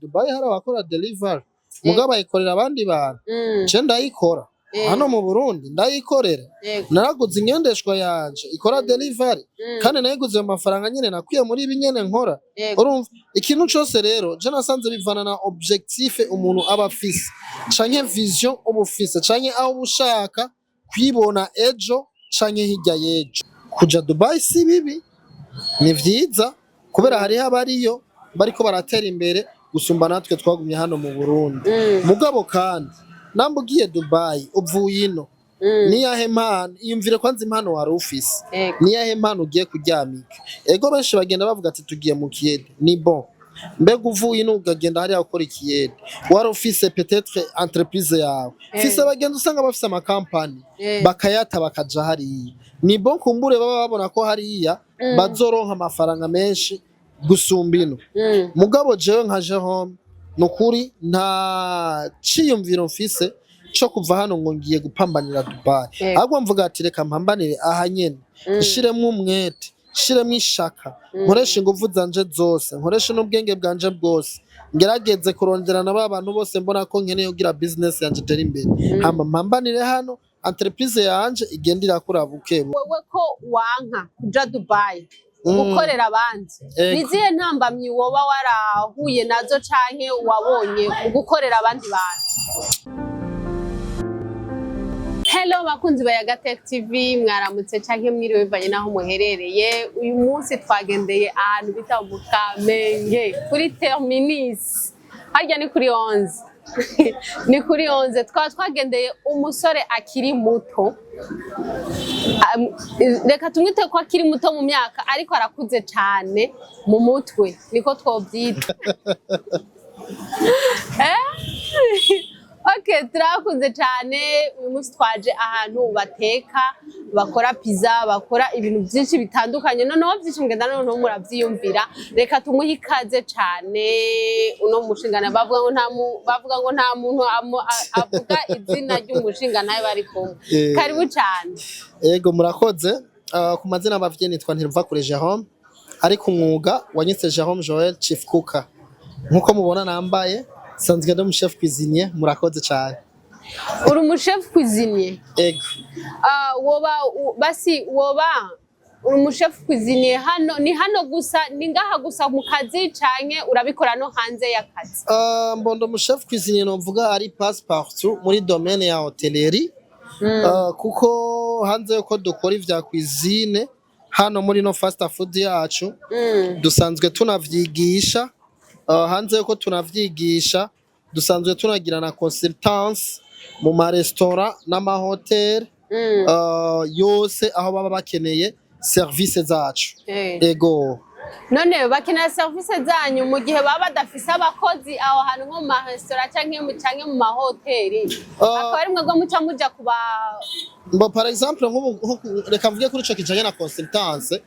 Dubai hari abakora delivery, mugabo bayikorera abandi bantu. Je ndayikora hano mu Burundi, ndayikorera. Naraguze ingendeshwa yanje ikora delivery, kandi nayiguze mu mafaranga nyene nakuye muri ibi nyene nkora. Urumva, ikintu cose rero je nasanze bivana na objectif umuntu aba afise, canke vision uba ufise, canke aho uba ushaka kwibona ejo canke hirya y'ejo. Kuja Dubai si bibi, ni vyiza, kubera hariho abariyo bariko baratera imbere gusumba natwe twagumye hano mu Burundi. Mugabo kandi namba ugiye Dubai uvuye ino, niyahe mpano? Iyumvire kwanza impano wari ufise. Niyahe mpano ugiye kuryamika? Ego, benshi bagenda bavuga ati tugiye mu kiyede, ni bon. Mbega uvuye ino ukagenda hariya gukora ikiyede, wari ufise peut-être entreprise yawe? Fise abagenzi usanga bafise amakampani, bakayata bakaja hariya. Ni bon, kumbure baba babona ko hariya bazoronka amafaranga menshi gusumba ino. Mugabo jewe nka Jerome, nukuri nta ciyumviro mfise co kuva hano ngo ngiye gupambanira Dubai. Ahubwo mvuga ati reka mpambanire aha nyene, nshiremwo umwete, nshiremwo ishaka, nkoreshe inguvu zanje zose, nkoreshe n'ubwenge bwanje bwose, ngerageze kurondera na ba bantu bose mbona ko nkeneye kugira business yanje itere imbere, hama mpambanire hano, entreprise yanje igenda irakura buke buke. Wewe ko wanka kuja Dubai gukorera abandi, nizihe ntambamyi woba warahuye nazo canke wabonye mu gukorera abandi bantu? Hello bakunzi ba Yagatech TV, mwaramutse canke mwiriwe bivanye naho muherereye. Uyu munsi twagendeye ahantu bita mu Kamenge kuri Terminus, harya ni kuri 11, ni kuri 11. Twaba twagendeye umusore akiri muto. Reka tumwite ko akiri muto mu myaka, ariko arakuze cane mu mutwe, niko twovyita. Eh? Okay, turakunze cyane. Uyu munsi twaje ahantu bateka, bakora pizza, bakora ibintu byinshi bitandukanye, noneho byinshi mugenda noneho muravyiyumvira. Reka tumuhe ikaze cyane uno mushingana. Bavuga ngo nta muntu avuga izina ry'umushinga bari kumwe. Karibu cyane. Ego, murakoze. Ku mazina abavyeyi nitwa Ntiruvakure Jerome, ariko umwuga wanyitse Jerome Joel Chief Cooker. Nkuko mubona nambaye, sanzwe ndi chef cuisinier. Murakoze cyane. Uri umuchef cuisinier? Ego. Ah, basi woba uri umuchef cuisinier hano, ni hano gusa, ni ngaha gusa mu kazi, canke urabikora no hanze y'akazi? Mbondo mu chef cuisinier novuga ari passe partout muri domaine ya hôtellerie. Kuko hanze yuko dukora ivya cuisine hano muri no fast food yacu, dusanzwe tunavyigisha. Hanze yuko tunavyigisha, dusanzwe tunagira na consultance mu maresitora n'amahoteli yose aho baba bakeneye service zacu. Ego. None bakenera serivisi zanyu mu gihe baba badafise abakozi aho hantu nko mu maresitora canke mu mahoteli, akaba ari mwebwe muca muja kuba? Mbo par exemple nk'ubu reka mvuge kuri ico kijanye na consultance,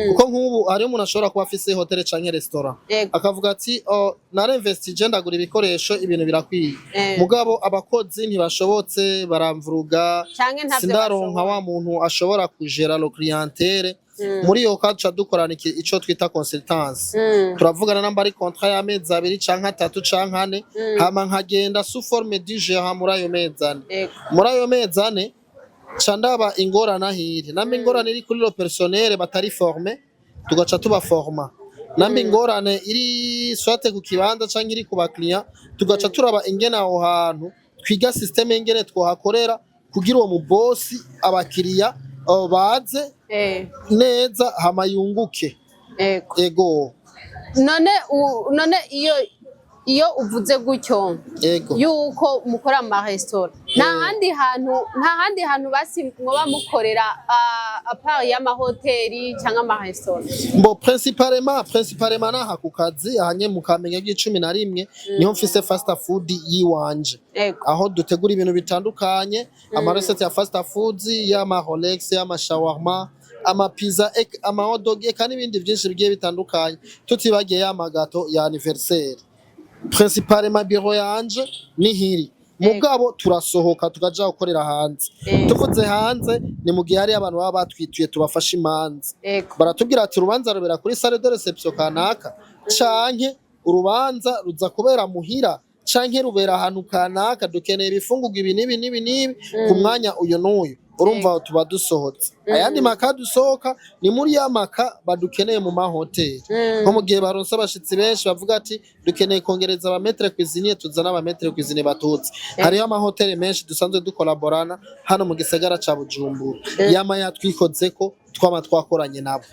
kuko nk'ubu hariho umuntu ashobora kuba afise hôtel canke restaurant, akavuga ati oh, narinvestije, ndagura ibikoresho, ibintu birakwiye, mugabo abakozi ntibashobotse, baramvuruga, canke ntavyo sindaronka bashoboye. wa muntu ashobora kugera le clientèle. Muri iyo cas duca dukorana ico twita consultance. Turavugana namba ari contrat y'amezi 2 canke 3 canke 4, hama nkagenda sous forme du gérant muri ayo mezi 4. Muri ayo mezi 4 ca ndaba ingorane ahiri. Namba ingorane iri kuri le personnel batari formé, tugaca tubaforma. Namba ingorane iri soit ku kibanza canke iri ku bakiriya, tugaca turaba ingene aho hantu twiga système ingene twohakorera kugira uwo mubosi abakiriya baze neza, hama yunguke. Ego. None iyo uvuze gutyo yuko mukora mu maresitora, nta handi hantu basi mwoba mukorera à part y'amahoteli cyangwa amaresitora? Mbo principalement naha ku kazi ahanye mu Kamenge g'11, niho mfise fast food yiwanje, aho dutegura ibintu bitandukanye, amarecettes ya fast food, y'ama rolex, y'ama shawarma, amapizza, ama hot dog, eka n'ibindi byinshi bigiye bitandukanye, tutibagiye y'amagâteau ya anniversaire. Principalement bureau yanje nihiri, mugabo turasohoka tukaja gukorera hanze. Tuvuze hanze ni mu gihe hari abantu baba batwituye tubafasha imanza, baratubwira ati urubanza rubera kuri salle de réception kanaka canke Urubanza ruza kubera muhira canke rubera ahantu kanaka, dukeneye ibifungurwa ibi n'ibi n'ibi n'ibi ku mwanya uyu n'uyu. Urumva aho tuba dusohotse. Ayandi ma cas dusohoka ni muri ya ma cas badukeneye mu mahoteli, nko mu gihe baronse abashitsi benshi, bavuga ati dukeneye kongereza aba maître cuisinier, tuzana aba maître cuisinier batutsi. Hariho amahoteli menshi dusanzwe dukolaborana hano mu gisagara ca Bujumbura, yama yatwikozeko, twama twakoranye nabo.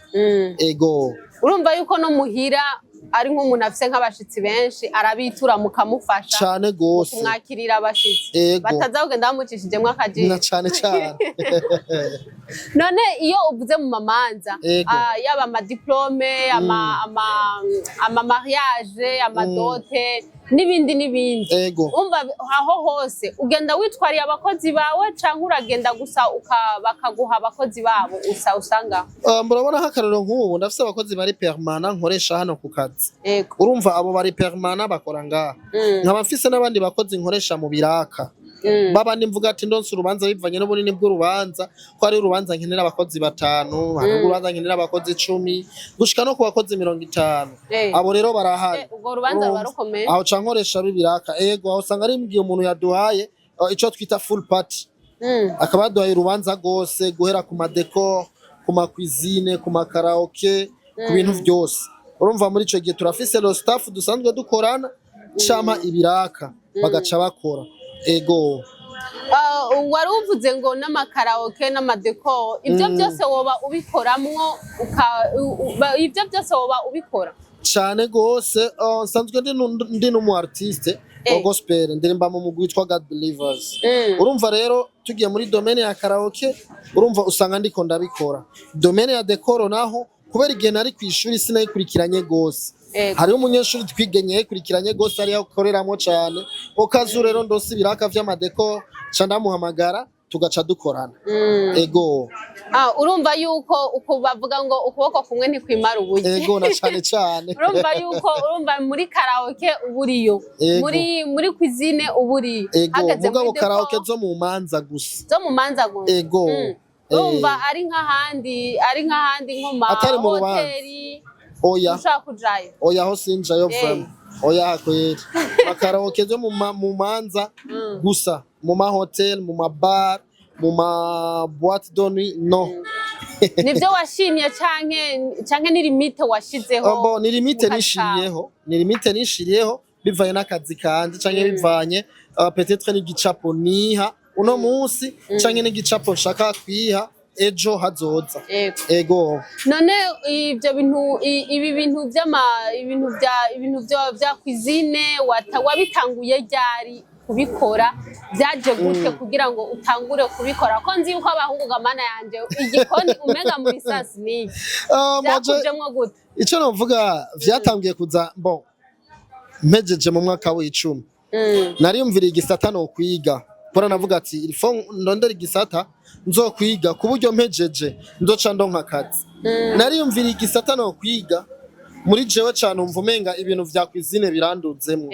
Ego. Urumva yuko no muhira ari nk'umuntu afise nk'abashitsi benshi, arabitura mukamufasha Cane gose. kumwakirira abashitsi, Ego. bataza kugenda bamucishijemwo akajisho. Na cane cane. None iyo uvuze mu mamanza, yaba ama diplôme, ama mariage, ama dot, n'ibindi n'ibindi, umva aho hose ugenda witwariye abakozi bawe, canke uragenda gusa bakaguha abakozi babo usa usanga? Murabona nk'akarorero, nk'ubu ndafise abakozi bari permanent nkoresha hano ku kazi. Urumva abo bari permanent bakora ngaha, nkaba mfise n'abandi bakozi nkoresha mu biraka, babandi mvuga ati ndonse urubanza, bivanye n'ubunini bw'urubanza, ko ari urubanza nkenera abakozi batanu, hari urubanza nkenera abakozi 10, gushika no ku bakozi 50. Abo rero barahari. Urwo rubanza ruba Urumva? rukomeye. Aho ca nkoresha b'ibiraka. Ego, aho usanga ari igihe umuntu yaduhaye ico twita full party, akaba yaduhaye urubanza rwose, guhera ku ma décor, ku ma cuisine, ku ma karaoke, ku bintu vyose. Urumva muri ico gihe turafise le staff dusanzwe dukorana, cama ibiraka bagaca bakora. Ego. Wari uvuze ngo n'ama karaoke n'ama décor, ibyo byose woba ubikoramwo, ibyo byose woba ubikora? Cane gose. Nsanzwe ndi n'umu artiste wa gospel, ndirimba mu mugwi witwa God Believers. Urumva rero tugiye muri domaine ya karaoke, urumva usanga ndiko ndabikora. Domaine ya décor naho, kubera igihe nari kw'ishuri sinayikurikiranye gose. Hariho umunyeshuri twigenye yayikurikiranye gose, ariyo akoreramo cane. Okazu rero ndose ibiraka vy'ama décor, ca ndamuhamagara, tugaca dukorana. Ego. Ah, urumva yuko uku bavuga ngo ukuboko kumwe ntikwimara uburyo. Ego, na cane cane. Urumva yuko, urumva muri karaoke uba uriyo, muri cuisine uba uriyo, Ego. hageze Mugabo muri décor, karaoke zo mu manza gusa. Zo mu manza gusa. Ego. Urumva ari nk'ahandi nko ma Atari mu rubanza. hoteli Oya. ushaka kujayo? Oya, aho sinjayo. Vraiment, oya kweri. Ma karaoke zo mu manza gusa, mu ma hotel, mu ma bar, mu ma boîte de nuit, no. Nivyo washimye canke ni limite washizeho? Oh, bon, ni limite mu kazi kawe? nishiriyeho, ni limite nishiriyeho bivanye n'akazi kanje, canke bivanye peut-être n'igicapo niha uno munsi, canke n'igicapo nshaka kwiha ejo hazoza. Ego. None ivyo bintu, ibi bintu vy'ama ibintu vya ibintu vya cuisine, wabitanguye ryari kubikora? Byaje gute kugira ngo utangure kubikora, ko nzi yuko abahungu, gamana yanje, igikoni umenga muri sasi niki? Byakujemwo gute? Ico novuga, vyatangiye kuza, bon, mpejeje mu mwaka w'10. Nariyumviriye igisata no kwiga kora, navuga ati il faut ndondera igisata nzokwiga ku buryo mpejeje nzoca ndonka akazi. Nariyumviriye igisata no kwiga, muri jewe cane umva umenga ibintu vya cuisine biranduzemwo.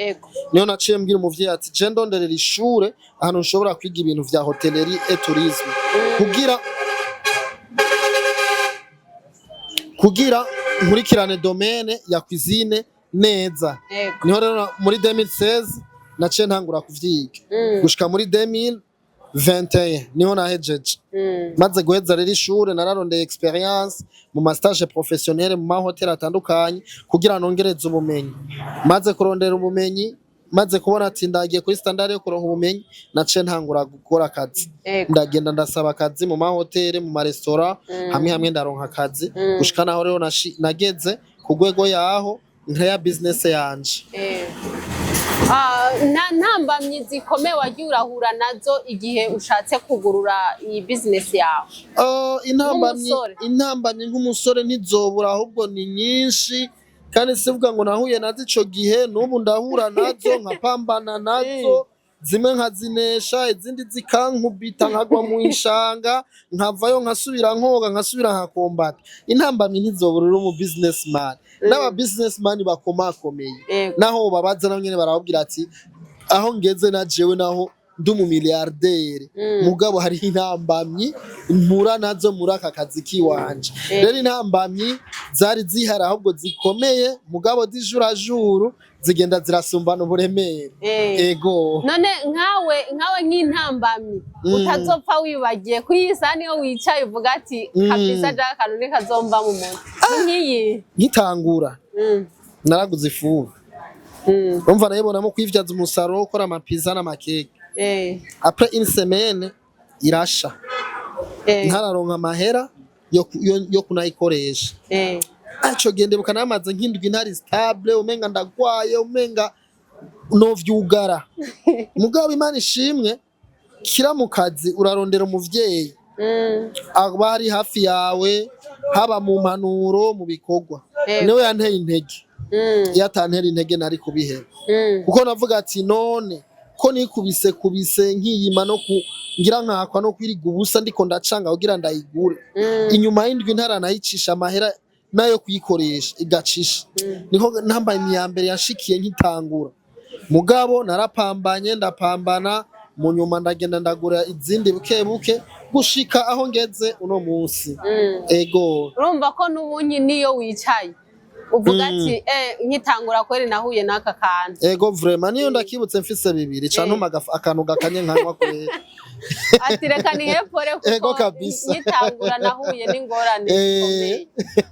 Niyo naciye mbwira umuvyeyi ati je ndonderera ishure ahantu nshobora kwiga ibintu vya hôtellerie et tourisme, kugira nkurikirane domaine ya cuisine neza. Niho rero muri 2016 naciye ntangura kuvyiga, gushika muri 2021 niho nahejeje. Maze guheza rero ishure, nararondeye expérience mu ma stage professionnel mu mahoteli atandukanye kugira nongereze ubumenyi. Maze kurondera ubumenyi, maze kubona ati ndagiye kuri standard yo kuronka ubumenyi, naciye ntangura gukora akazi. Ndagenda ndasaba akazi mu mahoteli, mu maresitora, hamwe hamwe ndaronka akazi, gushika naho rero nageze ku rwego yaho nkaya business yanje. Nta ntambamyi zikomeye wagiye urahura nazo igihe ushatse kugurura iyi business yawe? Intambamyi Nk'umusore. Intambamyi nk'umusore ntizobura, ahubwo ni nyinshi. Kandi sivuga ngo nahuye nazo ico gihe, n'ubu ndahura nazo, nkapambana nazo, zimwe nkazinesha, izindi zikankubita nkagwa mu ishanga, nkavayo nkasubira nkoga, nkasubira nkakombata. Intambamyi ntizobura uri umu businessman, n'aba businessman bakomakomeye, naho babaza nabo nyene barababwira ati aho ngeze na jewe naho ndi umumiliyarderi, mugabo hariho intambamyi mpura nazo muri aka kazi kiwanje. Rero intambamyi zari zihari, ahubwo zikomeye, mugabo zijurajuru zigenda zirasumbana uburemere. Ego. None nkawe nk'intambamyi utazopfa wibagiye kuri iyi saha, niyo wicaye uvuga ati "Kabisa jack, akantu ntikazomva mu mutwe", ni nk'iyi? Nkitangura naraguze ifuru. Umva, nayibonamo kwivyaza umusaruro wo gukora amapiza n'amakeke. Après une semaine irasha, ntararonka amahera yo kunayikoresha. Ico gihe ndibuka namaze nk'indwi ntari stable, umenga ndagwaye, umenga novyugara. Mugabo Imana ishimwe, kira mu kazi urarondera umuvyeyi aba ari hafi yawe, haba mu mpanuro, mu bikorwa. Niwe yanteye intege. Iyo atantera intege nari kubiheba, kuko navuga ati none ko nikubise kubise nkiyima no ku ngira nkakwa no kwiriga ubusa, ndiko ndacanga kugira ndayigure, inyuma y'indwi ntaranayicisha amahera nayo kuyikoresha igacisha. Niko ntambaye iya mbere yashikiye nkitangura. Mugabo narapambanye, ndapambana, mu nyuma ndagenda ndagura izindi buke buke gushika aho ngeze uno munsi. Ego. Urumva ko n'ubunyi niyo wicaye uvuga ati "Nkitangura kweri nahuye n'aka kantu". Ego, vraiment, niyo ndakibutse mfise bibiri ca ntuma akantu gakanye nkanywa kweri. Ati "Reka nihepore kuko Ego kabisa. nkitangura nahuye n'ingorane zikomeye."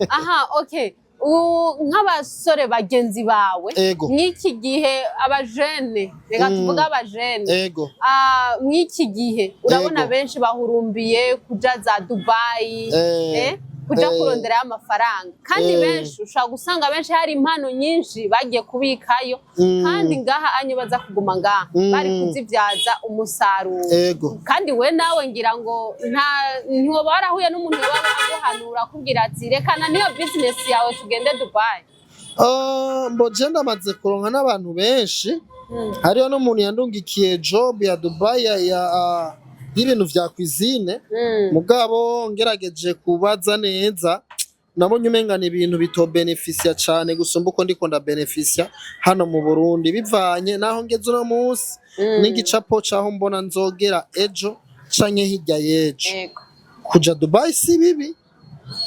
Aha, okay. Nk'abasore bagenzi bawe mw'iki gihe, abajene, reka tuvuge abajene, mw'iki gihe urabona benshi bahurumbiye kuja za Dubayi, kuja kuronderayo amafaranga, kandi benshi ushobora gusanga benshi hari impano nyinshi bagiye kubikayo, kandi ngaha anye baza kuguma ngaha bari kuzibyaza umusaruro. Kandi we nawe ngira ngo nta ntiwoba warahuye n'umuntu yoba aguhanura akubwira ati "Rekana niyo business yawe, tugende Dubai"? Ah, mbo je ndamaze kuronka n'abantu benshi. Hariho n'umuntu yandungikiye job ya Dubai y'ibintu vya cuisine. Mugabo ngerageje kubaza neza, nabonye umenga ni ibintu bitobenefisia cane gusumba uko ndiko ndabenefisia hano mu Burundi, bivanye naho ngeze uno munsi n'igicapo caho mbona nzogera ejo canke hirya y'ejo. Kuja Dubai si bibi,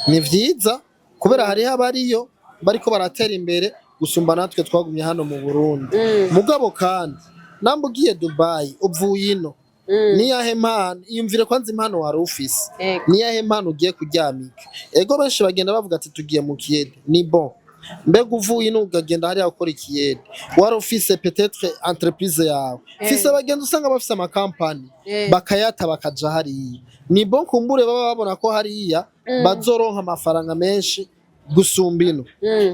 ni vyiza, kubera hariho abariyo bariko baratera imbere gusumba natwe twagumye hano mu Burundi. Mugabo kandi namba ugiye Dubai uvuye ino, niyahe mpano? Iyumvire kwanza impano wari ufise. Niyahe mpano ugiye kuryamika? Ego, benshi bagenda bavuga ati "Tugiye mu kiyede", ni bon. Mbega uvuye ino ukagenda hariya gukora ikiyede, wari ufise peut-être entreprise yawe? Fise abagenzi usanga bafise amakampani bakayata bakaja hariya. Ni bon, kumbure baba babona ko hariya bazoronka amafaranga menshi gusumba ino.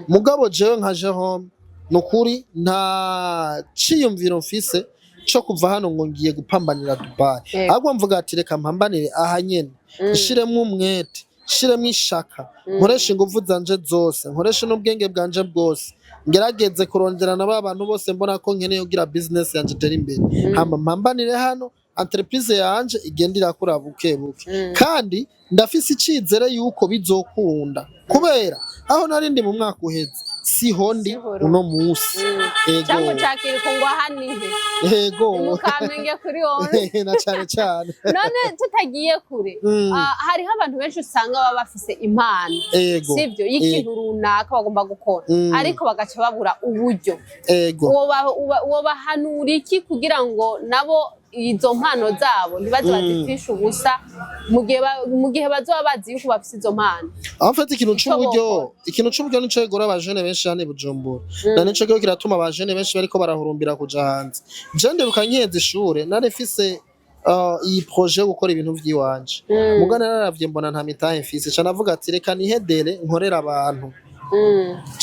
Mugabo jewe nka Jerome, nukuri nta ciyumviro mfise co kuva hano ngo ngiye gupambanira Dubai. Ahubwo mvuga ati reka mpambanire aha nyene, nshiremwo umwete, nshiremwo ishaka, nkoreshe inguvu zanje zose, nkoreshe n'ubwenge bwanje bwose, ngerageze kurondera na ba bantu bose mbona ko nkeneye kugira business yanje itere imbere, hama mpambanire hano, entreprise yanje igenda irakura buke buke. Kandi ndafise icizere yuko bizokunda, kubera aho nari ndi mu mwaka uheze siho ndi Siho uri. uno musi. Ego. Cyangwa ucakira ngo aha nihe? Ego. Ni mukamenge kuri wowe. Na cane cane. None tutagiye kure, hariho abantu benshi usanga baba bafise impano, sivyo, y'ikintu runaka bagomba gukora, ariko bagaca babura uburyo. Wobahanura iki kugira ngo nabo izo mpano zabo ntibaze bazipfishe ubusa mu gihe bazoba bazi yuko bafise izo mpano? En fait, ikintu Ico c'uburyo, bokora. ikintu c'uburyo nico kigora abajene benshi hano i Bujumbura, na nico kiriko kiratuma abajene benshi bariko barahurumbira kuja hanze. Je ndibuka nkiheza ishure nari mfise iyi projet yo gukora ibintu vy'iwanje, muga nararavye mbona nta mitahe mfise, ca navuga ati reka nihedere nkorere abantu.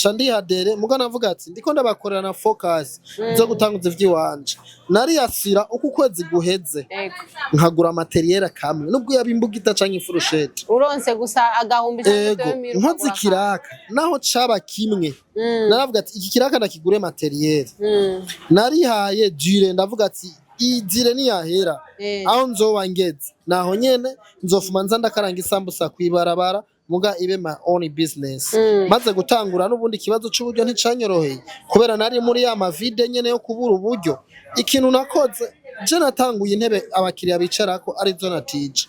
Ca ndihadere, muga navuga ati ndiko ndabakorera na focus zo gutanguza ivy'iwanje. Nariyasira uko ukwezi guheze nkagura matériel kamwe, nubwo yaba imbugita canke ifurusheti. Uronse gusa agahumbi canke Ego. 2000, Nkoze ukagura. ikiraka naho caba kimwe, naravuga ati iki kiraka ndakigure matériel. Narihaye durée, ndavuga ati iyi durée niyahera, aho nzoba ngeze naho nyene nzofuma nza ndakaranga isambusa kwibarabara, muga ibe my own business. Maze gutangura, n'ubundi ikibazo c'uburyo nticanyoroheye, kubera nari muri ya ma vide nyene yo kubura uburyo. Ikintu nakoze Je natanguye intebe abakiriya bicarako arizo natije,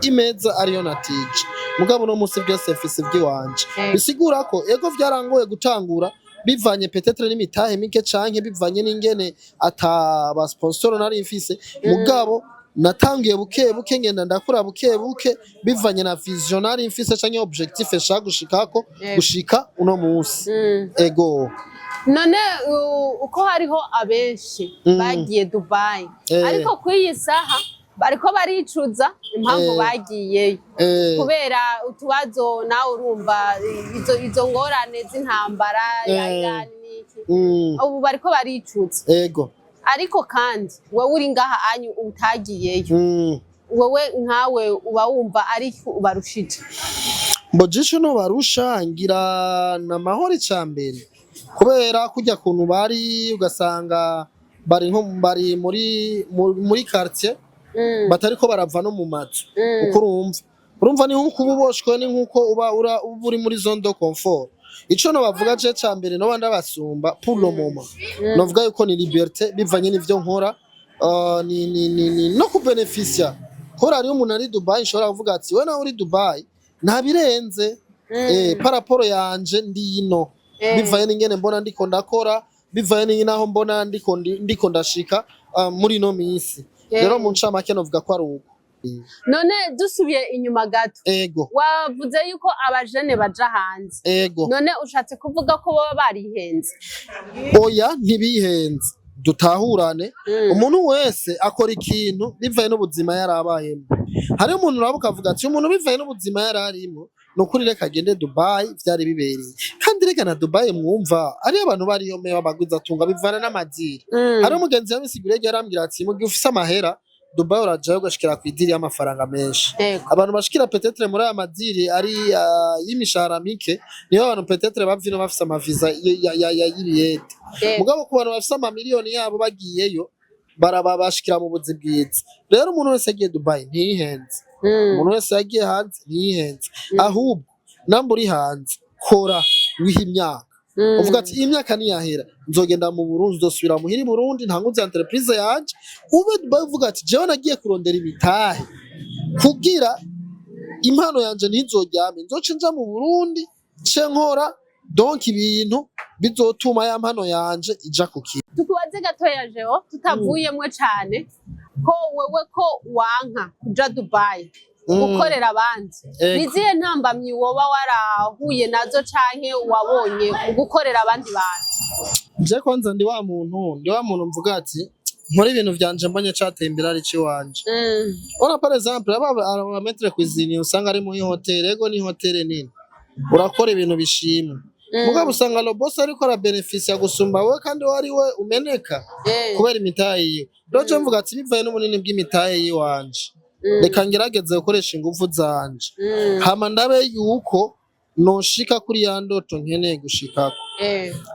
imeza ariyo natije, mugabo uno munsi byose mfise ivy'iwanje. Bisigura ko ego vyarangoye gutangura, bivanye peut-être n'imitahe mike canke bivanye n'ingene ata ba sponsor nari mfise, mugabo natangiye buke buke, ngenda ndakura buke buke, bivanye na vision nari mfise canke objectif nshaka gushikako gushika uno munsi. Ego. None uko hariho abenshi bagiye Dubai, ariko kuri iyi saha bariko baricuza impamvu bagiyeyo kubera utubazo, nawe urumva izo ngorane z'intambara ya Iran n'iki, ubu bariko baricuza. Ariko kandi wowe uri ngaha anyu utagiyeyo, wowe nkawe uba wumva ari ubarushije? Mbojisho no barusha ngira na mahoro icambere, kubera kujya kuntu bari, ugasanga bari nko bari muri quartier, batariko barava no mu mazu. Uko urumva ni nkuko uba uboshwe, ni nkuko uba uri muri zone de confort. Ico no bavuga je ca mbere no ndabasumba pour le moment, novuga yuko ni liberté, bivanye n'ivyo nkora, ni no kubenefisia, kubera hariyo umuntu ari Dubai nshobora kuvuga ati: "We nawe uri Dubai ntabirenze par rapport yanje ndi ino," bivanye n'ingene mbona ndiko ndakora, bivanye n'aho mbona ndiko ndashika muri ino minsi. Rero mu ncamake novuga ko ari uko. None dusubiye inyuma gato, wavuze yuko abajene baja hanze. Ego. None ushatse kuvuga ko baba barihenze? Oya, ntibihenze, dutahurane. Umuntu wese akora ikintu bivanye n'ubuzima yari abayemo. Hariho umuntu uraba ukavuga ati: "Umuntu bivanye n'ubuzima yari arimo, ni ukuri reka agende Dubai, vyari bibereye." Kandi reka na Dubai mwumva ariyo abantu bariyo me babagwizatunga, bivana n'amadiri. Hariho umugenzi yabisiguriye, yarambwira ati: "Mu gihe ufise amahera, Dubai urajayo ugashikira ku idiri y'amafaranga menshi." Abantu bashikira peut-être muri aya madiri ari y'imishahara mike, niyo abantu peut-être bavino bafise amaviza y'ibiyede. Mugabo ku bantu bafise amamiliyoni yabo, bagiyeyo baraba bashikira mu buzi bwiza. Rero umuntu wese yagiye Dubai ntiyihenze. Umuntu wese yagiye hanze ntiyihenze. Ahubwo namba uri hanze, kora, wiha imyaka, uvuga ati: "Iyi myaka niyahera nzogenda mu Burundi, nzosubira muhira i Burundi, ntanguze entreprise yanje." Ube Dubai uvuga ati: "Jewe nagiye kurondera imitahe kugira impano yanje ntizoryame, nzoce nja mu Burundi nce nkora donc ibintu bizotuma ya mpano yanje ija ku kintu." Tukubaze gatoya Jeo, tutavuyemwo cane, ko wewe ko wanka kuja Dubai gukorera abandi, nizihe ntambamyi woba warahuye nazo canke wabonye mu gukorera abandi bantu? Je kwanza ndi wa muntu mvuga ati: "Nkora ibintu vyanje mbonye cateye imbere ari iwanje." Ona par exemple aba maître cuisinier usanga ari muri hôtel, ego ni hôtel nini, urakora ibintu bishimwe, mugabo usanga le boss ariko arabenefisia gusumba wowe, kandi wowe ari we umeneka kubera imitahe yiwe. Rero je mvuga ati: "Bivaye n'ubunini bw'imitahe yiwanje, reka ngerageze gukoresha ingufu zanje, hama ndabe yuko noshika kuri ya ndoto nkeneye gushikako."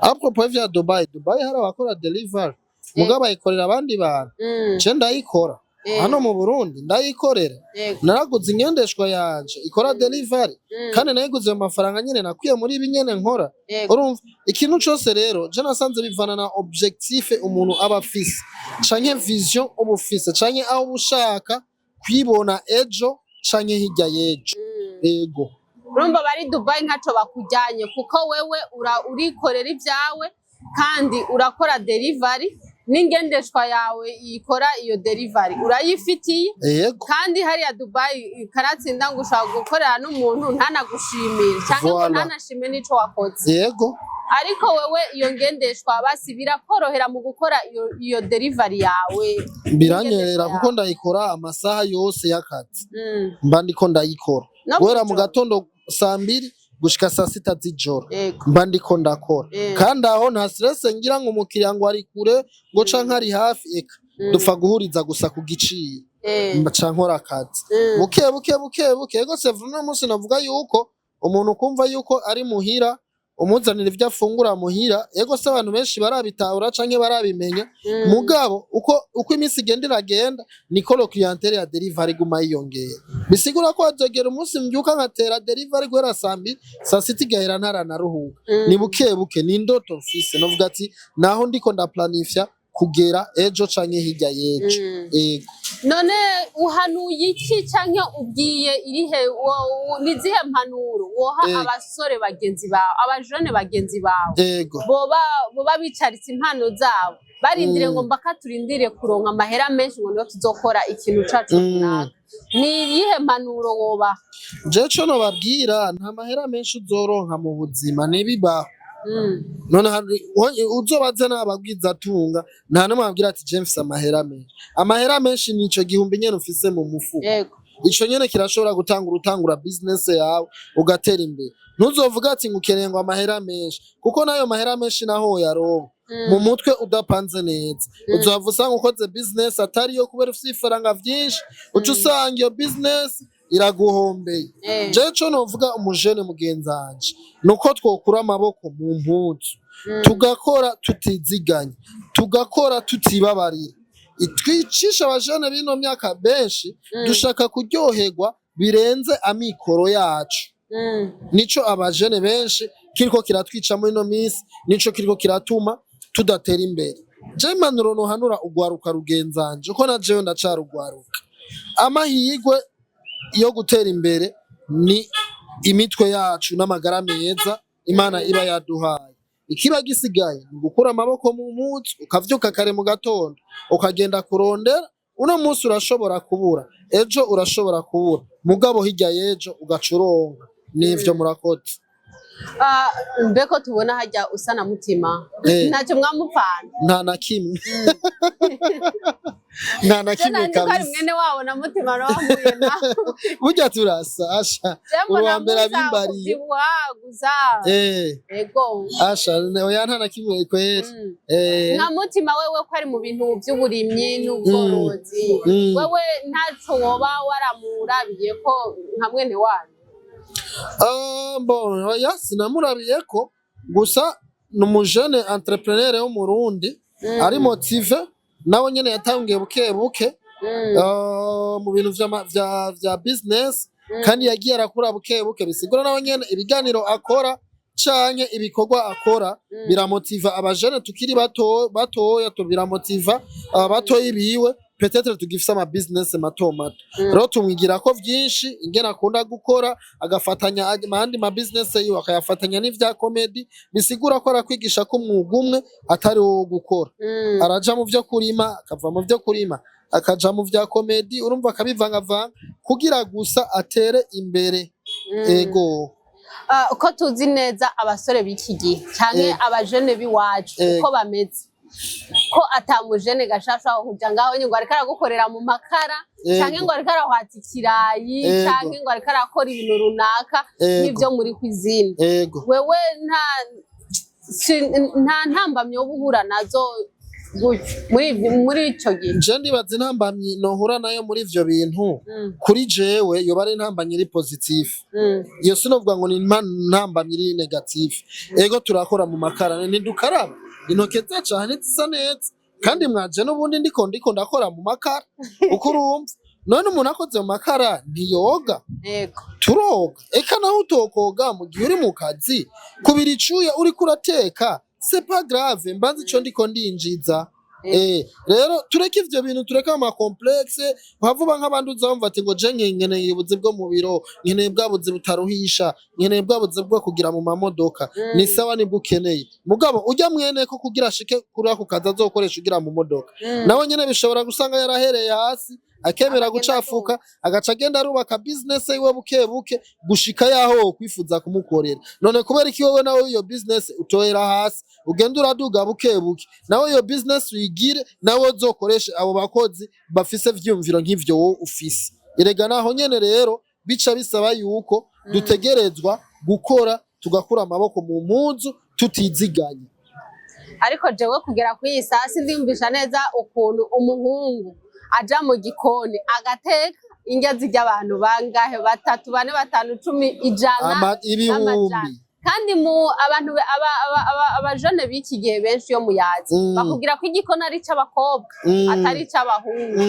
À propos vya Dubai, Dubai hari abakora delivery, mugabo bayikorera abandi bantu. Je ndayikora. Hano mu Burundi ndayikorera. Naraguze ingendeshwa yanje ikora delivery, kandi nayiguze mu mafaranga nyene nakwiye muri ibi nyene nkora. Urumva, ikintu cose rero je nasanze bivana na objectif umuntu aba afise, canke vision uba ufise, canke aho uba ushaka kwibona ejo canke hirya y'ejo. Ego. Urumva bari Dubai ntaco bakujyanye, kuko wewe urikorera ibyawe kandi urakora delivery, n'ingendeshwa yawe ikora iyo delivery urayifitiye. Yego. Kandi hariya Dubai karatsinda ngo ushobora gukorera n'umuntu ntanagushimire cyangwa ngo ntanashime n'ico wakoze. Ariko wewe iyo ngendeshwa basi birakorohera mu gukora iyo delivery yawe? Biranyerera, Ingendeshwa kuko yawe. ndayikora amasaha yose y'akazi. Mba ndiko ndayikora No guhera mu mw'ijoro. gatondo saa 2 gushika saa 6 z'ijoro. Mba ndiko ndakora. Kandi aho nta stress ngira ngo umukiriya ngo ari kure ngo canke ari hafi, eka, dupfa guhuriza gusa ku giciro, mbaca nkora akazi buke buke buke buke. Ego, c'est vrai, uno munsi navuga yuko umuntu kumva yuko ari muhira, umuzanira ivyo afungura muhira, ego se abantu benshi barabitahura canke barabimenya. Mugabo uko iminsi igenda iragenda, niko lo clientèle ya delivery iguma yiyongera. Bisigura ko hazogera umunsi mbyuka nkatera delivery guhera saa 2, saa 6 igahera ntaranaruhuka. Ni buke buke, ni indoto mfise, novuga ati naho ndiko ndaplanifya kugera ejo canke hirya y'ejo. Ego. None uhanuye iki canke ubwiye irihe nizihe mpanuro woha abasore bagenzi bawe, abajene bagenzi bawe, boba bicaritse impano zabo, barindire ngo mbaka turindire kuronka amahera menshi ngo niyo tuzokora ikintu cacu runaka? Ni iyihe mpanuro woba? Je co nobabwira, nta mahera menshi uzoronka mu buzima, ntibibaho. None uzobaze n'abagwizatunga, nta n'umwe ababwira ati: "Je mfise amahera menshi." Amahera menshi nico gihumbi nyene ufise mu mufuko. Ico nyene kirashobora gutanga urutangura business yawe ugatera imbere. Ntuzovuga ati ngo ukeneye ngo amahera menshi, kuko n'ayo mahera menshi naho woyaronka, mu mutwe udapanze neza, uzohava usanga ukoze business atariyo kubera ufise ifaranga vyinshi, uca usanga iyo business iraguhombeye. Jewe ico novuga umujene mugenzanje nuko twokura amaboko mu mpuzu, tugakora tutiziganya, tugakora tutibabarira. Twicisha abajene b'ino myaka benshi dushaka kuryoherwa birenze amikoro yacu. Nico abajene benshi kiriko kiratwica muri ino minsi, nico kiriko kiratuma tudatera imbere. Je impanuro nohanura ugwaruka rugenzanje, uko na jewe ndacarugwaruka, amahirwe yo gutera imbere ni imitwe yacu n'amagara meza Imana iba yaduhaye. Ikiba gisigaye ni gukura amaboko mu mpuzu, ukavyuka kare mu gatondo, ukagenda kurondera. Uno munsi urashobora kubura, ejo urashobora kubura, mugabo hirya y'ejo ugaca uronka. Nivyo, murakoze. Ah, mbeko tubona hajya usa na Mutima, ntacyo mwamupfana? Nta na kimwe, nta na kimwe. Nzi ko ari Kabisa. mwene wabo na Mutima nawe nawe. Burya turasa, asha. Mbona Uwa mbere musa abimbariye. kuvyibuha gusa. Ego. Asha, oya, nta na kimwe kweri. Nka Mutima wewe ko ari mu bintu by'uburimyi n'ubworozi, wewe ntaco woba waramurabiye ko nka mwene wanyu? Ah, bon, oya, sinamurabiye ko, gusa ni umujene entrepreneur w'Umurundi ari motivé, nawe nyene yatangiye buke buke mu bintu vya business, kandi yagiye arakura buke buke. Bisigura nawe nyene ibiganiro akora canke ibikorwa akora biramotiva abajene tukiri bato batoya, biramotiva abatoyi biwe peut-être tugifise ama business mato mato. Rero tumwigira ko vyinshi ingene akunda gukora, agafatanya ayandi ma business yiwe, akayafatanya n'ivya comedy. Bisigura ko arakwigisha ko umwuga umwe atari wo gukora. Araja mu vyo kurima, akava mu vyo kurima akaja mu vya comedy, urumva akabivangavanga kugira gusa atere imbere. Ego. Ah, ko tuzi neza abasore b'iki gihe canke abajene b'iwacu uko bameze, ko atamujene gashasha kuja ngaho nyine ngo ariko aragukorera mu makara canke ngo ariko arahwata ikirayi canke ngo ariko arakora ibintu runaka nk'ivyo muri cuisine, wewe nta ntambamyi wo guhura nazo gutyo muri ico gihe? Je ndibaza intambamyi nohura nayo muri ivyo bintu, kuri jewe yoba ari intambamyi iri positive. Iyo sinovuga ngo ni intambamyi iri négative. Ego, turakora mu makara, ntidukaraba intoke zacu aha, ntizisa neza, kandi mwaje n'ubundi ndiko ndakora mu makara. Uko urumva none umuntu akoze mu makara ntiyoga? Turoga. Eka naho utokoga, mu gihe uri mu kazi, kubira icuya uriko urateka, c'est pas grave, mbanza ico ndiko ndinjiza. Rero tureke ivyo bintu, tureke ama complexe. Havuba nk'abandi uzamva ati ngo je nkeneye ubuzi bwo mu biro, nkeneye bwa buzi butaruhisha, nkeneye bwa buzi bwo kugira mu mamodoka. Ni sawa, nibwo ukeneye, mugabo ujya mwene ko kugira ashike kuri ako kazi azokoresha ugira mu modoka, nawe nyene bishobora gusanga yarahereye hasi, akemera Akagenda. gucafuka, agaca agenda arubaka business yiwe buke buke gushika yaho wokwifuza kumukorera. None kubera iki wowe nawe iyo business utohera hasi, ugenda uraduga buke buke, nawe iyo business uyigire, nawe uzokoreshe abo bakozi bafise vyiyumviro nk'ivyo wowe ufise? Erega naho nyene rero bica bisaba yuko dutegerezwa gukora, tugakura amaboko mu mpuzu tutiziganye. Ariko jewe kugera kuri iyi saa sindiyumvisha neza ukuntu umuhungu aja mu gikoni agateka indya zirya abantu bangahe? Batatu, bane, batanu, 10, 100, Ibihumbi. n'amajana. Kandi mu abantu abajene b'iki gihe benshi iyo muyazi bakubwira ko igikoni ari ic'abakobwa, atari ic'abahungu.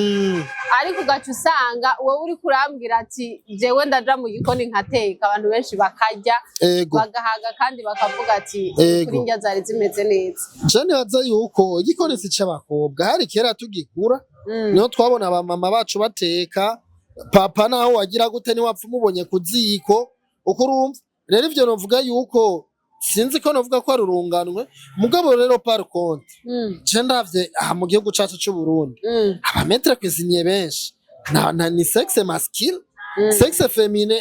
Ariko ugaca usanga wowe uri kurambwira ati: "Jewe ndaja mu gikoni nkateka, abantu benshi bakarya, bagahaga, kandi bakavuga ati kuri indya zari zimeze neza." Je nibaza yuko igikoni si c'abakobwa. Hari kera tugikura, niho twabona abamama bacu bateka, papa naho wagira gute niwapfa umubonye ku ziko. Uko urumva rero ivyo, novuga yuko sinzi ko novuga ko ari urunganwe. Mugabo rero, par contre, je ndavye aha mu gihugu cacu c'u Burundi, aba maître cuisinier benshi na ni sexe masculin. Sexe féminin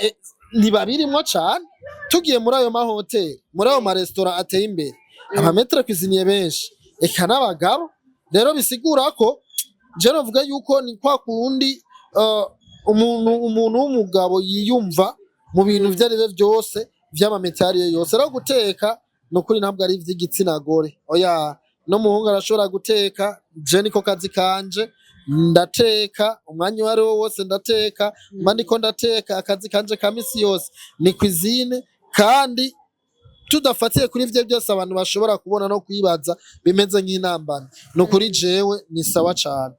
ntibabirimwo cane. Tugiye muri ayo mahoteli, muri ayo maresitora ateye imbere, aba maître cuisinier benshi eka n'abagabo. Rero bisigura ko je novuga yuko ni kwa kundi umuntu w'umugabo yiyumva mu bintu ivyo arivyo vyose vy'ama métier ariyo yose. Rero guteka ni ukuri ntabwo ari ivy'igitsina gore, oya. N'umuhungu arashobora guteka. Je niko kazi kanje, ndateka umwanya uwo ari wo wose, ndateka, mba ndiko ndateka. Akazi kanje ka misi yose ni cuisine. Kandi tudafatiye kuri ivyo byose abantu bashobora kubona no kwibaza bimeze nk'intambara, ni ukuri jewe ni sawa cane.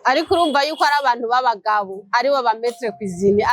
Ariko urumva yuko ari abantu b'abagabo aribo ba maître cuisine,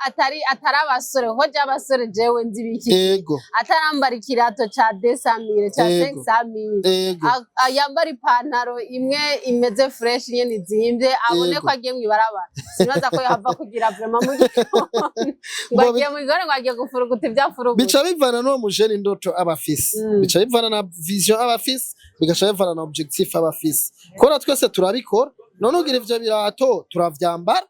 atari abasore, kuko je abasore jewe nzi biki atarambara ikirato ca 200 000, ca 500 000, yambara ipantaro imwe imeze fresh nyene izimvye, abone ko agiye mw'ibarabara, sinibaza ko yohava kugira vraiment mu gikoni ngo agiye mu gikoni ngo agiye gufuruguta ibyo afuruguta. Bica bivana n'uwo mujene indoto aba afise, bica bivana na vision aba afise, bigaca bivana na objectif aba afise. Kubera twese turabikora, none ugira ivyo birato turavyambara,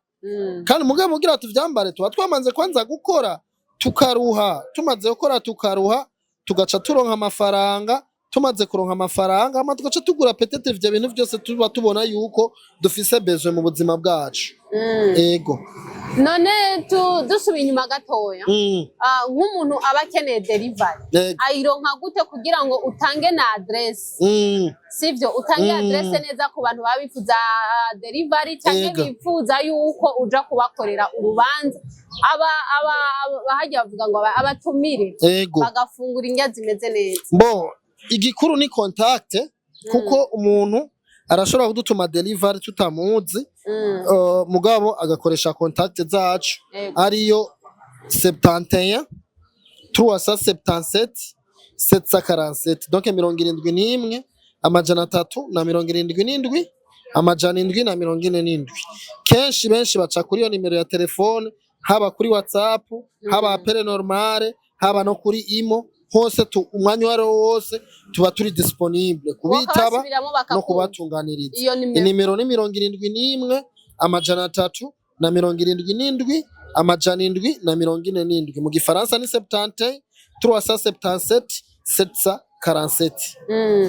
kandi mugabo mugira tuvyambare tuba twamanze kwanza gukora tukaruha. Tumaze gukora tukaruha, tugaca turonka amafaranga. Tumaze kuronka amafaranga, hama tugaca tugura peut-être ivyo bintu vyose tuba tubona yuko dufise besoin mu buzima bwacu. Ego. None dusubiye inyuma gatoya, nk'umuntu aba akeneye delivery, ayironka gute kugira ngo utange na adresse? Sivyo, utange adresse neza ku bantu baba bifuza delivery canke bifuza yuko uja kubakorera urubanza, aba hajya bavuga ngo abatumire bagafungura indya zimeze neza. Bon, igikuru ni contact, kuko umuntu arashobora kudutuma delivery tutamuzi, mugabo agakoresha contact zacu, ariyo 71 377 747, donc 71 377 747. Kenshi benshi baca kuri iyo nimero ya telefone, haba kuri WhatsApp, haba appel normale, haba no kuri Imo hose, umwanya uwo ari wo wose tuba turi disponible kubitaba Bakabasubiramwo no bakakumva. kubatunganiriza. Iyo nimero? Inimero ni 71 377 747. Mu gifaransa ni 71 377 747.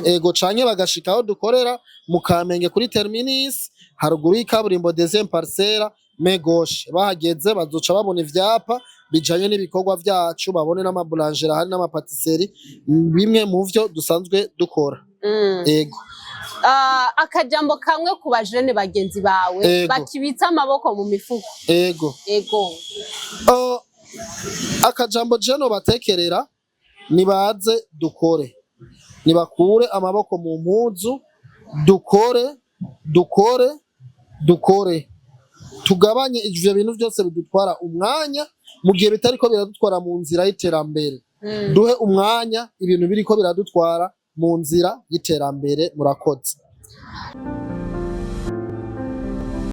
Ego, canke bagashika aho dukorera mu Kamenge kuri terminus, haruguru y'ikaburimbo, deuxième parcelle, main gauche. Bahageze bazoca babona ivyapa bijanye n'ibikorwa vyacu, babone n'ama boulangerie ahari n'ama pâtisserie, bimwe mu vyo dusanzwe dukora. Ego. Akajambo kamwe ku bajene bagenzi bawe bakibitsa amaboko mu mifuko. Ego. Ego. Akajambo je nobatekerera: nibaze dukore, nibakure amaboko mu mpuzu, dukore, dukore, dukore, tugabanye ivyo bintu byose bidutwara umwanya mu gihe bitariko biradutwara mu nzira y'iterambere. Duhe umwanya ibintu biriko biradutwara mu nzira y'iterambere. Murakoze.